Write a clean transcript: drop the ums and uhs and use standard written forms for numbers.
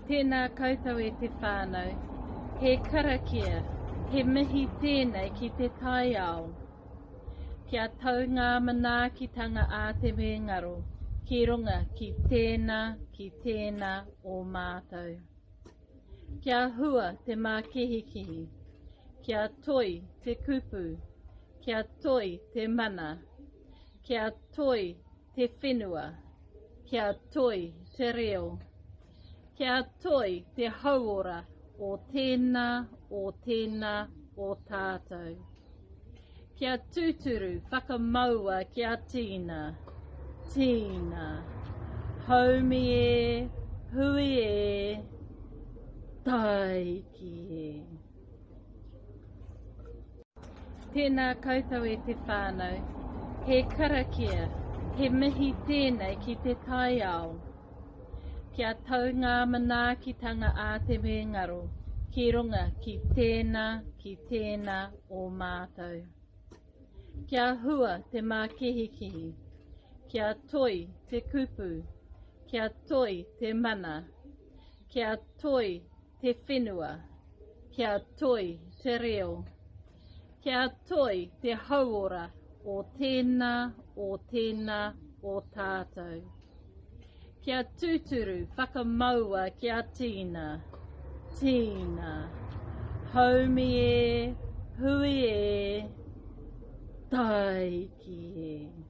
Tēnā koutou e te whānau. He karakia, he mihi tēnei ki te taiao. Kia tau ngā manaakitanga a te wēngaro ki runga ki tēnā, ki tēnā o mātou. Kia hua te mākihikihi, kia toi te kupu, kia toi te mana, kia toi te whenua, kia toi te reo, kia toi te hauora o tēnā, o tēnā o tātou. Kia tūturu whakamaua kia tīna, tīna. Haumi e, hui e, tāiki e. Tēnā koutou e te whānau. He karakia, he mihi tēnei ki te taiao. Kia tau ngā manaakitanga a te wēngaro ki runga ki tēnā, ki tēnā o mātou. Kia hua te mākihikihi, kia toi te kupu, kia toi te mana, kia toi te whenua, kia toi te reo, kia toi te hauora o tēnā, o tēnā o tātou. Kia tūturu whakamaua kia tīna, tīna. Haumi e, hui e, tāiki e.